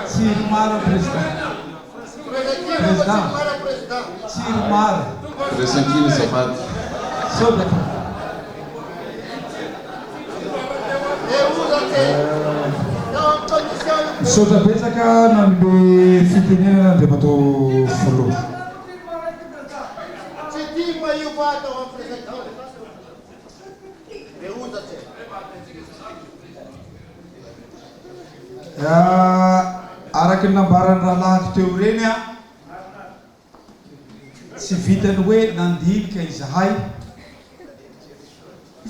Tsy irmar président. Président. Tsy irmar. Firaisankina azafady. Misaotra tompoko. Misaotra betsaka nanome fitenenana Andriamatoa Filoha. Araka ny nambaran'ny rahalahiko teo ireny, tsy vitan'ny hoe nandinika izahay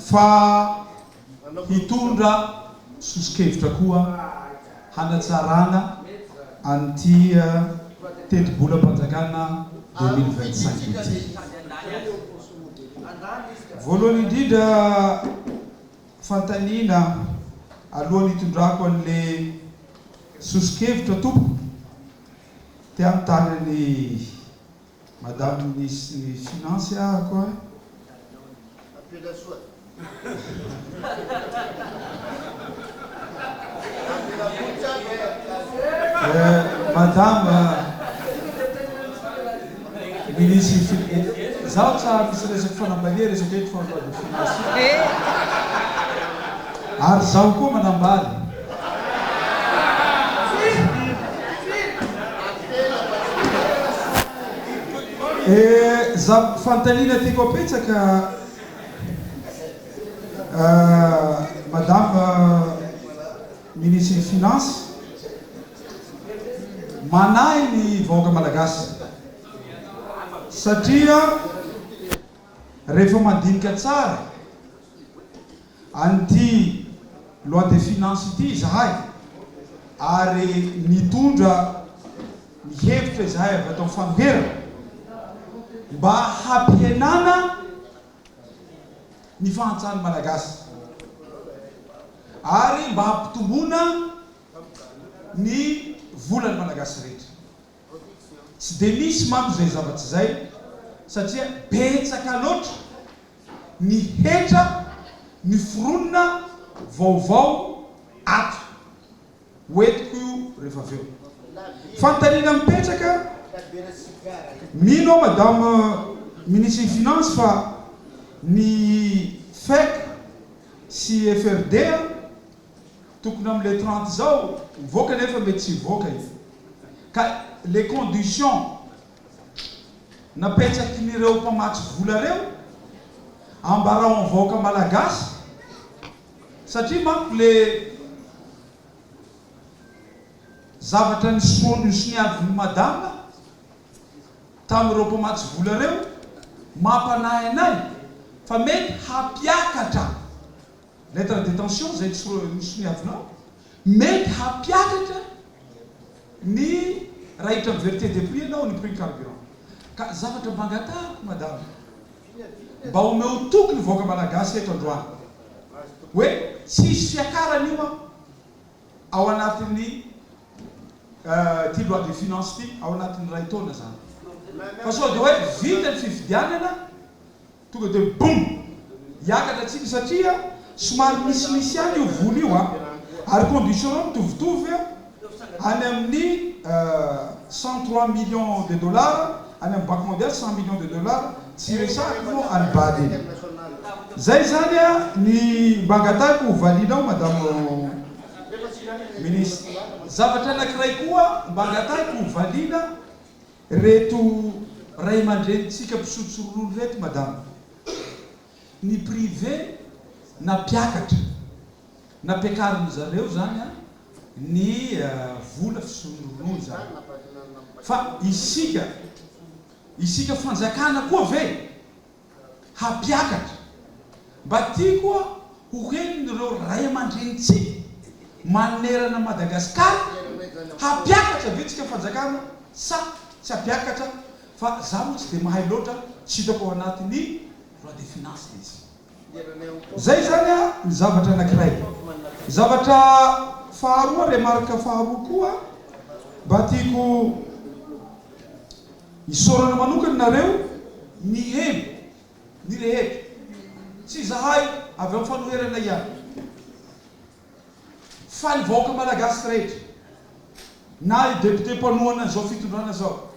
fa hitondra soso-kevitra koa hanatsarana an'ity tetibolam-panjakana 2025 ity. Voalohany indrindra, Fanontaniana, Alohan'ny hitondrako an'le soso-kevitra tompoko, te hanontany an'i Madame Minisitry ny Finance ahako a. Madame Minisitry ny Finance, zaho tsa misy resaky fanambalia resaka eto fa loi de finance ary zaho koa manambaly. Za fanontaniana tiako apetsaka Madame Minisitry ny Finance, manahy ny vahoaka Malagasy satria rehefa mandinika tsara an'ity loi de finance ity izahay ary nitondra ny hevitra izahay avy ato amin'ny fanoherana mba hampihenana ny fahantran'ny Malagasy ary mba hampitomboana ny volan'ny Malagasy rehetra. Tsy dia misy manko izay zavatra izay satria betsaka loatra ny hetra miforonina vaovao ato. Ho entiko io rehefa avy eo. Fanontaniana mipetraka, mino aho Madame Minisitry ny Finance fa ny FEC sy FRD tokony amin'ilay 30 izao mivoaka nefa mety tsy hivoaka io. Ka les conditions napetrakin'ireo mpamatsy vola ireo, ambarao amin'ny vahoaka malagasy satria manko le zavatra nosoniavin'i madama tamin'ireo mpamatsy vola ireo mampanahy anay fa mety hampiakatra lettre de détention izay nosoniavinao mety hampiakatra ny raha hiditra amin'ny vérité des prix ianao ny prix carburant ka zavatra mba angatahako madama mba omeo toky ny vahoaka malagasy eto androany hoe tsy hisy fiakarana io an ao anatin'ny ity loi de finance ity ao anatin'ny iray taona zany fa sao dia hoe vita ny fifidianana Tonga dia boum! Hiakatra tsika satria somary misimisy ihany io vola io an! Ary condition mitovitovy any amin'ny 103 millions de dollars any amin'ny banque mondiale 100 millions de dollars tsy resahako moa any bady iny. Zay zany ny mba angatahiko ho valianao madame ministre. Zavatra anakiray koa mba angatahiko ho valiana Reto ray aman-drenintsika mpisotro ronono reto madama, ny privé nampiakatra, nampiakarin zareo zany an ny vola fisotroana ronono zany, fa isika, isika fanjakana koa ve hampiakatra. Mba tiako ho henon'ireo ray aman-drenintsika manerana Madagascar, hampiakatra ve tsika fanjakana sa tsy hampiakatra fa za moa tsy dia mahay loatra tsy hitako ao anatin'ny loi des finances le izy. Zay zany ny zavatra anakiray. Zavatra faharoa, remarque faharoa koa mba tiako. Isaorana manokana nareo niheno ny rehetra, tsy izahay avy amin'ny fanoherana ihany, fa ny vahoaka malagasy rehetra. Na i député mpanohana an'izao fitondrana izao,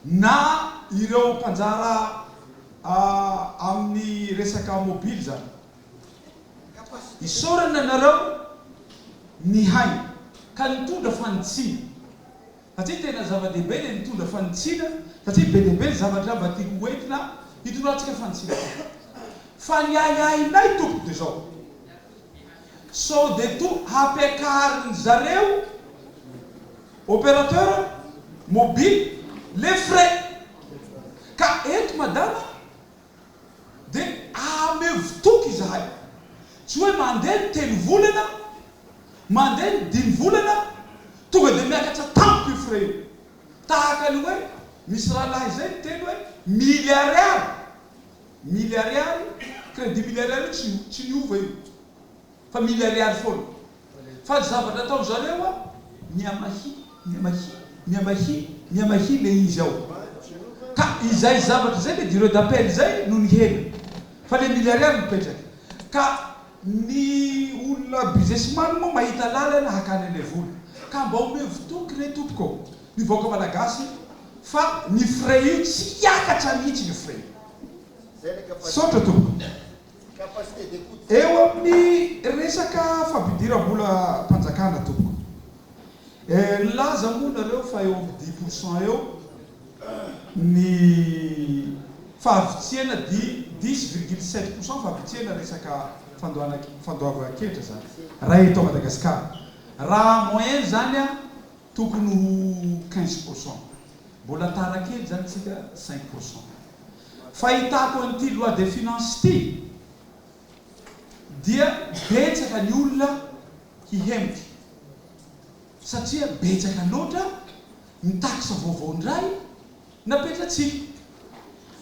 na ireo mpanjara amin'ny resaka mobily izany. Isaorana anareo nihaino ka nitondra fanitsiana. Satria tena zava-dehibe ilay nitondra fanitsiana, satria be dia be ny zavatra mba tiako ho entina hitondrantsika fanitsiana koa. Fa ny ahiahinay tompoko dia izao, sao dia toa hampiakarin-dry zareo opérateur mobile les frais. Ka eto madama dia amevo toky izahay. Tsy hoe mandeha ny telo volana, mandeha ny dimy volana, tonga dia miakatra tampoka io frais io. Tahaka ny hoe misy rahalahy izay niteny hoe mily ariary, mily ariary, crédit mily ariary io tsy tsy niova io fa mily ariary foana. Fa ny zavatra ataon zareo a, mihamahia, mihamahia, mihamahia, mihamahia le izy ao. Ka izay zavatra izay le durée d'appel izay no nihena. Fa le mily ariary mipetraka. Ka ny olona businessman moa mahita lalana hakany an'ilay vola. Ka mba omevo toky re tompoko ô, ny vahoaka malagasy fa ny frais io tsy hiakatra mihitsy io frais io. Misaotra tompoko. Eo amin'ny resaka fampidiram-bolam-panjakana tompoko. Nilaza moa nareo fa eo amin'ny dix pour cent eo ny fahavitsiana di 10,7 pour cent fahavitsiana resaka fandoana fandoavan-ketra zany raha eto Madagasikara. Raha moyenne zany an tokony ho 15 pour cent. Mbola tara kely zany tsika 5 pour cent. Fahitako an'ity loi des finances ity dia betsaka ny olona hihemotra satria betsaka loatra ny taxe vaovao indray napetratsika.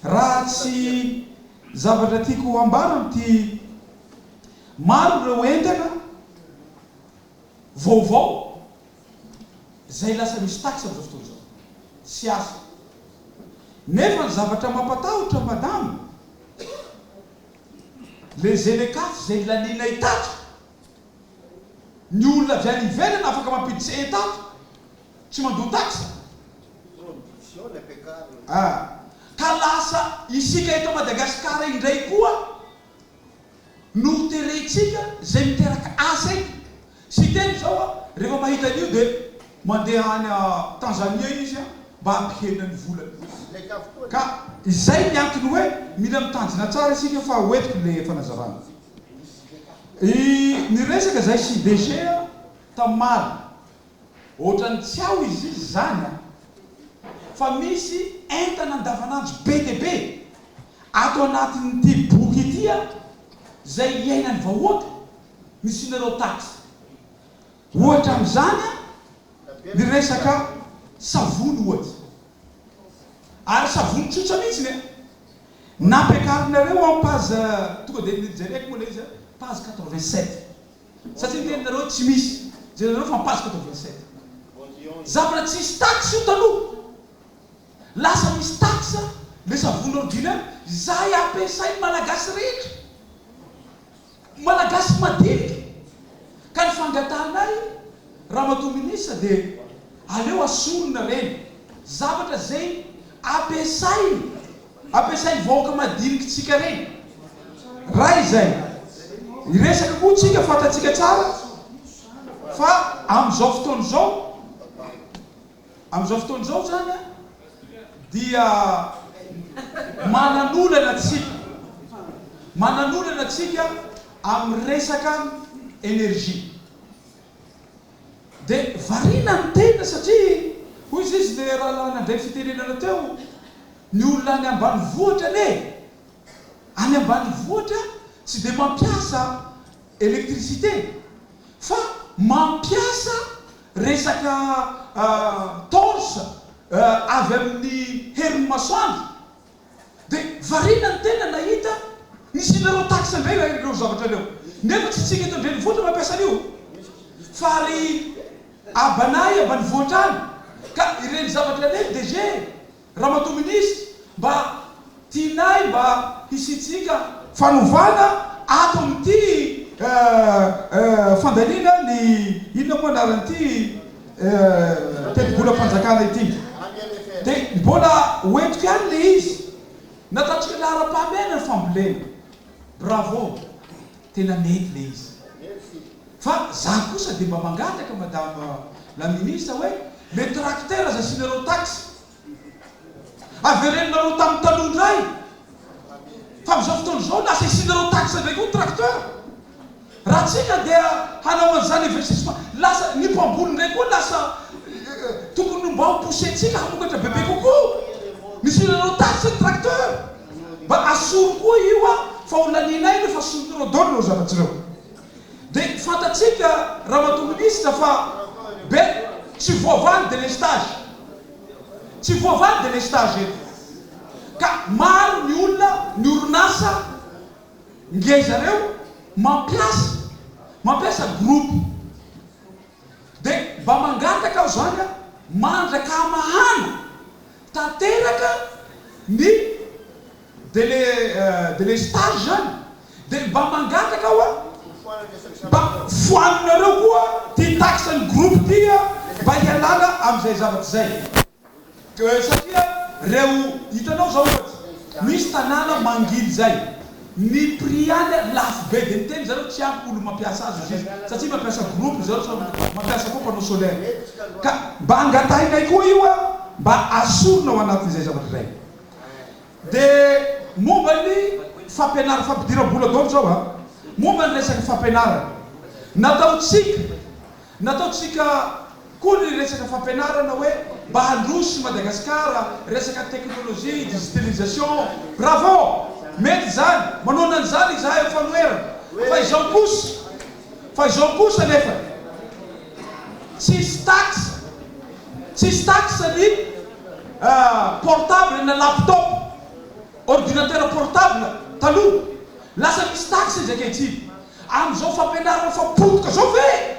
Raha tsy zavatra tiako hambara amin'ity, maro ireo entana vaovao izay lasa misy taxe amin'izao fotoana izao. Tsy asa. Nefa ny zavatra mampatahotra madama, le zelekaf izay laninay tato, ny olona avy any ivelany afaka mampiditra entato, tsy mandoa taxe. Ah. Ka lasa isika eto Madagasikara indray koa no terentsika izay miteraka asa eto. Siteny izao a, rehefa mahita an'io dia mandeha any Tanzania izy a, mba hampihena ny volany. Ka izay ny antony hoe mila mitanjona tsara isika fa ho entiko le fanazavana. I niresaka zay sy DG a tamaly. Ohatran'ny tsy ao izy izy izany an! Fa misy entana andavanandro be dia be ato anatin'ity boky ity an, izay iainan'ny vahoaka, nisianareo taxe. Ohatra amin'izany an, ny resaka savony ohatra. Ary savony tsotra mihitsy an! Nampiakarinareo en page, tonga dia nojereko moa ilay izy an, page 87. Satria ny teninareo tsy misy. Jerenareo fa page 87. Zavatra tsisy taxe io taloha. Lasa misy taxe le savony ordinaire izay ampiasain'ny Malagasy rehetra. Malagasy madinika. Ka ny fangatahanay Ramatoa Ministre dia aleo asorina ireny zavatra izay ampiasainy Ampiasain'ny vahoaka madinikitsika ireny. Raha izay, hiresaka koa tsika, fantatsika tsara fa amin'izao fotoana izao, amin'izao fotoana izao izany dia manan'olana tsika, manan'olana tsika amin'ny resaka énergie. Dia variana ny tena satria hoy izy izy le rahalahy nandray fitenenana teo, ny olona any ambanivohitra anie, any ambanivohitra tsy dia mampiasa électricité fa mampiasa resaka torche avy amin'ny herin'ny masoandro. Dia variana ny tena nahita nisianareo taxe indray raha ireo zavatra ireo. Nefa tsy isika eto an-drenivohitra mampiasa an'io fa ry abanay ambanivohitra any. Ka ireny zavatra ireny DG, Ramatoa Minisitra, mba tianay mba hisiantsika fanovana ato amin'ity fandaniana ny inona moa anaran'ity? tetibolam-panjakana ity. Dia mbola hoentiko ihany ilay izy. Nataontsika laharam-pahamehana ny fambolena. Bravo! Tena mety ilay izy. Fa za kosa dia mba mangataka madame la ministre hoe le tracteur aza asianareo taxe. Avereninareo tamin'ny taloha indray. Fa amin'izao fotoana izao lasa isianareo taxe indray koa ny tracteur. Raha tsika dia hanao an'izany investissement, lasa ny mpamboly indray koa lasa tokony mba ho pousser-tsika hamokatra bebe kokoa. Nisianareo taxe ny tracteur. Mba asoro koa io a, fa ho lanianay ireo fa solonareo daholo ireo zavatra ireo. Dia fantatsika Ramatoa Minisitra fa be tsy voavaha ny délestage. Tsy voavaha ny délestage eto. Ka maro ny olona, ny orinasa ngeza reo mampiasa, mampiasa groupe. Dia mba mangataka aho zany a, mandraka hamahana tanteraka ny dele delestage zany dia mba mangataka aho a, mba foanonareo koa ty taxe ny groupe ty a, mba hialana amin'izay zavatra izay. Satria reo hitanao zao ohatsy misy tanàna mangily zay ny prix any lafo be de miteny zareo tsy ampy olo mampiasa azy ozizy satria mampiasa groupe zareo tsy mampiasa koa panneau solaire ka mba angatahinay koa io a mba asorina ao anatin'izay zavatra zay de momba ny fampianara fampidiram-bola daholo zao a momba ny resaka fampianarana nataontsika Nataontsika koa ny resaka fampianarana hoe mba handroso i Madagasikara, resaka teknolojia, digitalisation. Bravo! Mety izany, manohana an'izany izahay amin'ny fanoherana. Fa izao kosa, fa izao kosa anefa, tsisy taxe, tsisy taxe ny portable na laptop, ordinateur portable taloha. Lasa misy taxe izy ankehitriny. Amin'izao fampianarana fa potika zao ve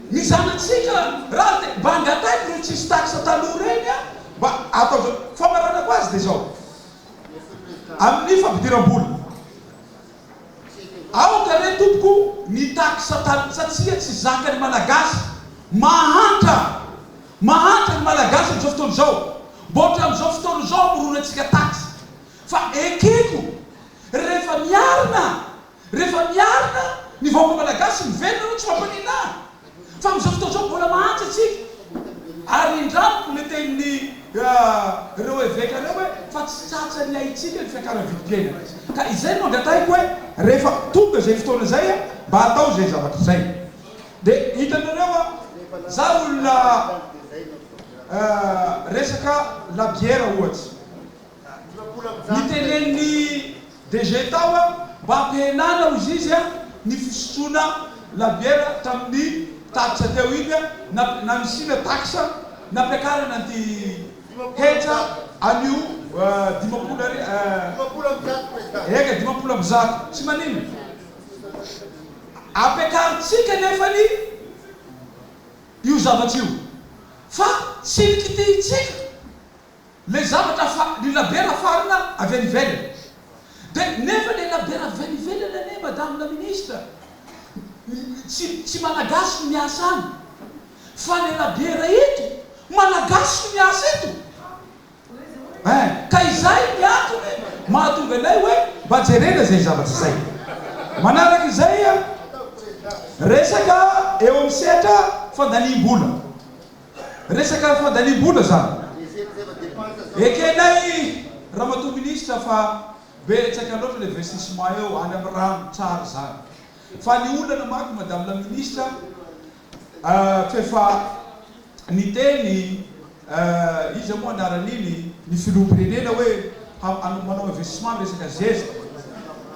ny zanatsika raha de mba angatahiko ireo tsisy taxe taloha ireny a mba atao zao famaranako azy de zao amin'ny fampidiram-bola aoka re tompoko ny taxe taloha satria tsy zakan'ny malagasy mahantra mahantra ny malagasy amin'izao fotoana izao mba ohatran'izao fotoana izao amoronantsika taxe fa ekeko Rehefa miarina, rehefa miarina ny vahoaka malagasy miverina aloha tsy mampaninona ahy. Fa amin'izao fotoana izao mbola mahantra isika. Ary indramiko le tenin'ny ireo eveka ireo hoe fa tsy tratran'ny aintsika ny fiakaran'ny vidim-piainana. Ka izay no angatahiko hoe rehefa tonga izay fotoana izay mba atao izay zavatra izay. Dia hitanareo a, za olona resaka labiera ohatsy. Nitenenin'ny DG tao mba hampihenana hozy izy ny fisotroana labiera tamin'ny taxe teo iny nanisiana taxe nampiakarana an'ity hetra an'io 50 ari eka 150 tsy maninona ampiakarintsika nefany io zavatra io fa tsy nikitihintsika Le zavatra fa ny labiera afarina avy any ivelany. De nefa le labiera avy any ivelany anie madame la ministre tsy tsy malagasy no miasa any fa le labiera eto malagasy no miasa eto ein! Ka izay ny antony mahatonga anay hoe mba jerena izay zavatra izay. Manaraka izay resaka eo amin'ny sehatra fandaniam-bola. Resaka fandaniam-bola zany. Ekenay Ramatoa Minisitra fa betsaka loatra ny investissement eo any amin'ny rano, tsara izany. Fa ny olana manko Madame la Ministre f'efa niteny iza moa anaran'iny ny filoham-pirenena hoe manao investissement amin'ny resaka zezika.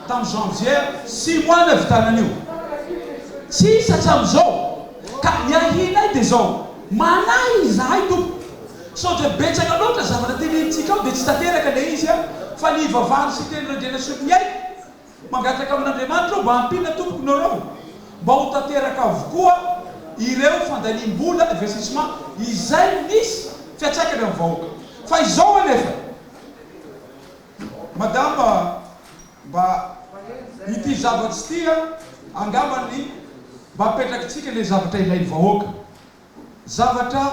Tamin'ny janvier, six mois nahavitana an'io. Tsisy hatramin'izao. Ka ny ahianay dia izao, manahy izahay tompoko, sao dia betsaka loatra zavatra tenenintsika ao dia tsy tanteraka ilay izy an, fa ny hivavahana sy hiteny Randrianasoloniaiko, mangataka amin'Andriamanitra aho mba hampiana tompoko nareo mba ho tanteraka avokoa ireo fandaniam-bola, investissement, izay misy fiantraikany amin'ny vahoaka. Fa izao anefa, Madame mba ity zavatsy ity angambany mba apetrakitsika le zavatra ilainy vahoaka. zavatra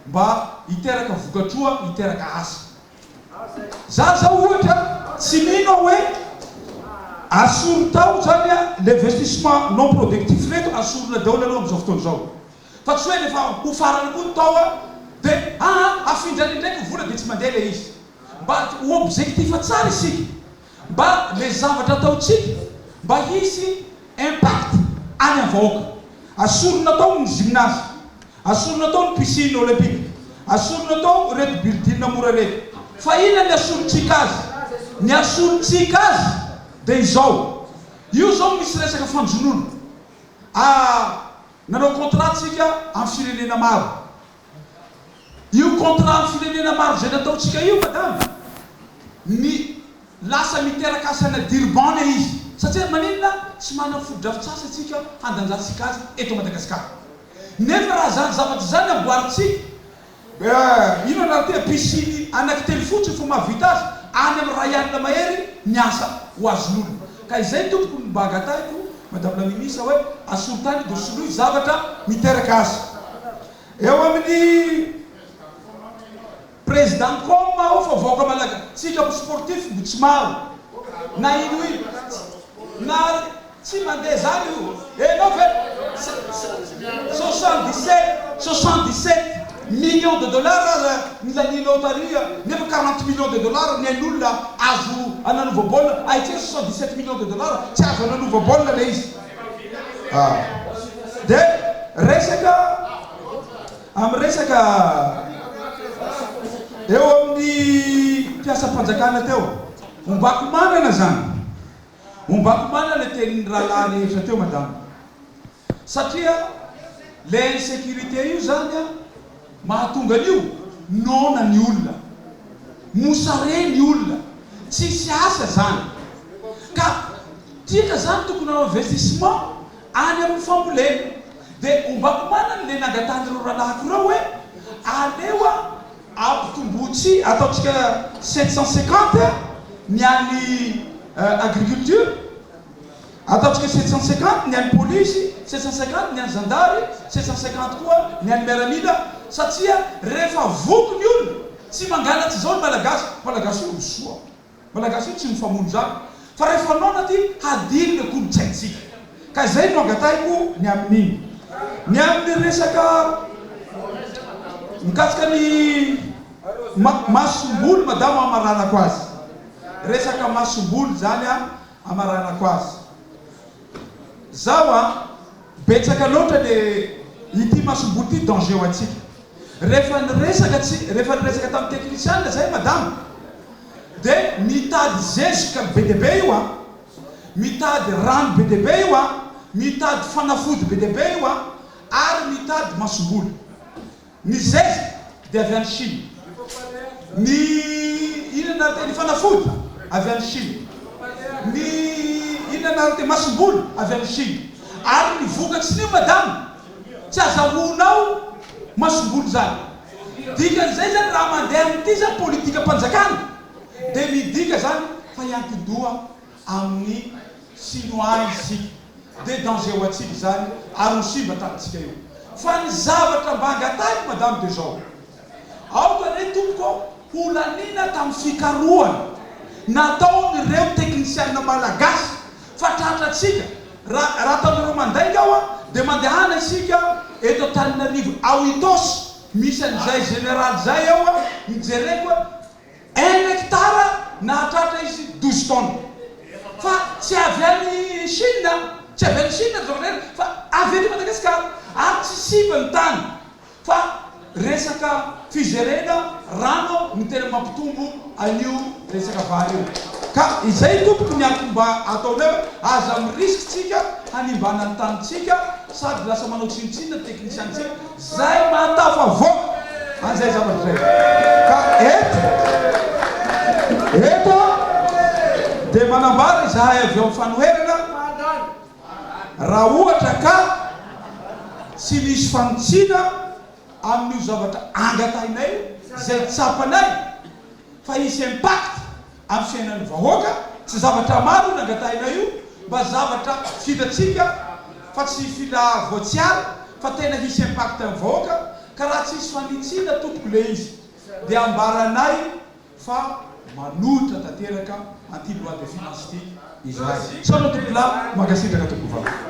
mba hiteraka vokatroa, hiteraka asa. Za zao ohatra tsy mino aho hoe asory tao zany l'investissement non productif reto asorina daholo aloha amizao fotoana izao. Fa tsy hoe rehefa ho farany koa ny tao de aa afindra any indraiky ny vola de tsy mandeha le izy. Mba ho objectif tsara isika. Mba le zavatra ataontsika mba hisy impact any am vahoaka. Asorina tao ny gymnase, asorina tao ny piscine olympique, asorina tao reto building mora reto. Fa inona ny asorontsika azy? Ny asorontsika azy de izao, io zao misy resaka fanjonoana. Ah, nanao contrat tsika am firenena maro. Io contrat amin'ny firenena maro izay nataontsika io madama, ny lasa miteraka asana Durban le izy. Satria maninona? Tsy manana fotodrafitrasa isika handanjantsika azy eto Madagasikara. Nefa raha izany zavatra izany amboarintsika, inona raha te piscine anaky telo fotsiny fa mahavita azy, any amin'ny iray alina mahery ny asa ho azon'olona. Ka izay tompoko no mba angatahiko madame la ministre hoe asolo tany dia soloy zavatra miteraka asa. Eo amin'ny Président com aho fa vahoaka malaga tsika am sportif mbo tsy maro na ino ino na tsy mandeha zany io enao ve 77 77 millions de dollars aza ny lanianao tary nefa 40 millions de dollars ny ain'olona azo ananova baolina aitre 77 millions de dollars tsy azo ananova baolina le izy. Dia resaka amin'ny resaka eo amin'ny mpiasam-panjakana teo. Ombako manana izany. Ombako manana ilay tenin'ny rahalahy rehetra teo madama. Satria ilay insécurité io izany an, mahatonga an'io, noana ny olona. Mosare ny olona. Tsisy asa izany. Ka Tika zany tokony hanao investissement any amin'ny fambolena. Dia ombako manana le nangatahan'ireo rahalahiko ireo hoe aleo ampitombotsy ataontsika 750 ny an'ny agriculture, ataontsika 750 ny an'ny polisy, 750 ny an'ny zandary, 750 koa ny an'ny miaramila satria rehefa voky ny olona, tsy mangalatsy izao ny malagasy, malagasy io soa. Malagasy io tsy mifamono izany fa rehefa noana ty hadino le kolontsaintsika ka izay no angatahiko ny amin'iny. Ny amin'ny resaka mikasika ny masomboly madama amaranako azy. Resaka masomboly izany amaranako azy. Zaho a, betsaka loatra le ity masomboly ity danger ho antsika. Rehefa niresaka tsy, rehefa niresaka tamin'ny teknisianina zahay madama de mitady zezika be dia be io a, mitady rano be dia be io a, mitady fanafody be dia be io a, ary mitady masomboly. Ny zezika dia avy any Chine. Ny inona ary ny fanafody avy any Chine. Ny inona ary ny masomboly avy any Chine. Ary ny vokatry ny madama tsy azahoanao masomboly izany. Dikan'izay izany raha mandeha amin'ity izany politikam-panjakana dia midika izany fa hiankin-doha amin'ny Chinois isika. Dia danger ho antsika izany ary ho simba tanintsika io. Fa ny zavatra mba angatahiko madame dia izao, aoka anie tompoko ho laniana tamin'ny fikarohana nataon'ireo teknisianina malagasy fa tratrantsika, raha raha ataonareo mandainga aho dia mandehana isika eto Antananarivo ao Itaosy misy an'izay général izay ao mijereko Un hectare nahatratra izy 12 tonnes. Fa tsy avy any Chine, tsy avy any Chine ry zavatra fa avy eto Madagascar. Ary tsy simba ny tany fa resaka fizerena rano no tena mampitombo an'io resaka vary io. Ka izay tompoko ny antony mba ataonay hoe aza mi-risque tsika hanimbana ny tanintsika sady lasa manao tsinontsinona ny teknisiantsika. Zay mahatafavoaka an'izay zavatra izay. Ka eto, eto dia manambara izahay avy ao amin'ny fanoherana, raha ohatra ka tsy misy fanitsiana amin'io zavatra angatahinay io, izay tsapanay fa hisy impact amin'ny fiainan'ny vahoaka, tsy zavatra maro io nangatahina io, mba zavatra vitantsika fa tsy fila voatsiary fa tena hisy impact amin'ny vahoaka. Ka raha tsisy fanitsiana tompoko le izy dia ambaranay fa manohitra tanteraka an'ity loi de finance ity izahay. Misaotra tompokolahy, mankasitraka tompokovavy.